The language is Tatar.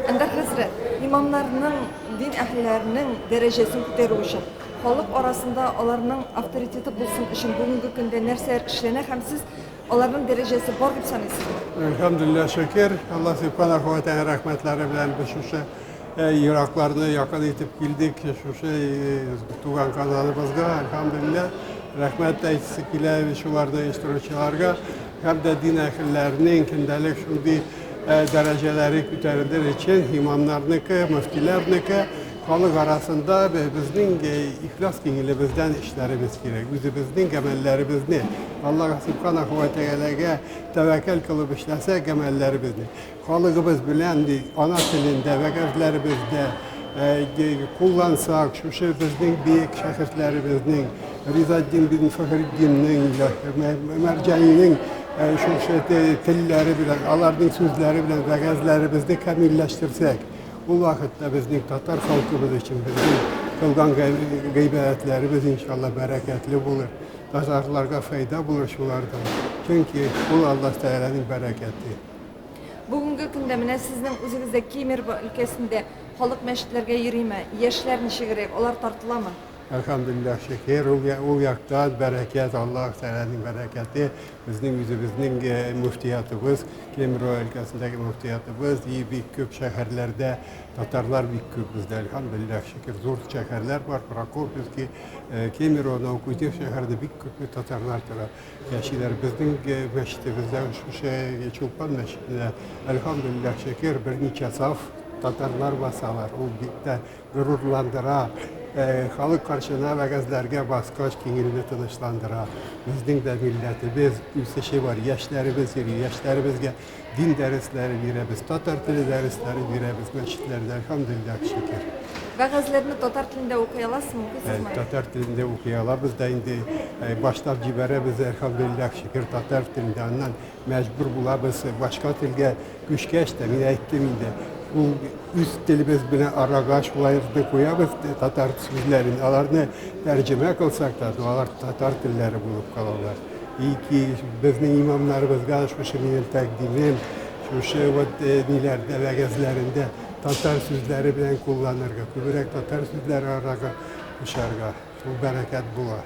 Әнвәр хәзрәт, имамнарның, дин әһелләренең дәрәҗәсен күтәрү өчен, халык арасында аларның авторитеты булсын өчен бүгенге көндә нәрсәләр эшләнә һәм сез аларның дәрәҗәсе бар дип саныйсызмы? Әлхәмдүлилләһ, шөкер, Аллаһ Сүбхәнәһү вә Тәгалә рәхмәтләре белән без шушы еракларны якын итеп килдек, шушы туган Казаныбызга, әлхәмдүлилләһ, рәхмәт әйтәсе килә шуларны оештыручыларга һәм дә дин әһелләренең көндәлек шундый дәрәҗәләре күтәрелер өчен имамнарныкы, мөфтиләрнеке халык арасында безнең ихлас күңелебездән эшләребез кирәк. Үзебезнең гамәлләребезне Аллаһ Субханаһу ва Тәгаләгә тәвәккәл кылып эшләсәк гамәлләребезне, халыгыбыз белән ана телендә, вәгазьләребездә куллансак, шушы безнең бөек шәхесләребезнең, Ризатдин бин Фәхретдиннең, Мәрҗанинең шушы телләре белән, аларның сүзләре белән вәгазьләребезне камилләштерсәк, ул вакытта безнең татар халкыбыз өчен безнең кылган гыйбадәтләребез иншалла бәрәкәтле булыр. Татарларга файда булыр шулардан. Чөнки ул Аллаһ Тәгаләнең бәрәкәте. Бүгенге көндә менә сезнең үзегездә Кемерово өлкәсендә халык мәчетләргә йөриме? Яшьләр ничегрәк, алар тартыламы? Әлхәмдүлилләһ, шөкер, ул яктан бәрәкәт, Аллаһ Тәгаләнең бәрәкәте, безнең үзебезнең мөфтиятыбыз, Кемерово өлкәсендәге мөфтиятыбыз, и бик күп шәһәрләрдә татарлар бик күп бездә, әлхәмдүлилләһ, шөкер, зур шәһәрләр бар, Прокопьевский, Кемерово, Новокузнецк шәһәрендә бик күп татарлар тора. Яшиләр. Безнең мәчетебездә, шушы Чулпан мәчетендә, әлхәмдүлилләһ, шөкер, берничә саф татарлар басалар. Ул бик тә горурландыра. Халык каршына вәгазьләргә баскач, күңелне тынычландыра. Безнең дә милләтебез үсеше бар, яшьләребез йөри, яшьләребезгә Дин дәресләре бирәбез, татар теле дәресләре бирәбез мәчетләрдә, әлхәмдүлилләһ, шөкер. Вәгазьләрне татар телендә укый аласызмы, укыйсызмы? Татар телендә укый алабыз да инде, башлап җибәрәбез, әлхәмдүлилләһ, шөкер, татар телендә. Аннан мәҗбүр булабыз башка телгә күчкәч тә, мин әйттем инде, ул үз телебез белән арага шулай куябыз татар сүзләрен, аларны тәрҗемә кылсак та, алар татар телләре булып калалар. Ики безнең имамнарыбызга шушы минем тәкъдимем, шушы вот ниләрдә, вәгазьләрендә татар сүзләре белән кулланырга, күбрәк татар сүзләре арага кушарга. Шул бәрәкәт була.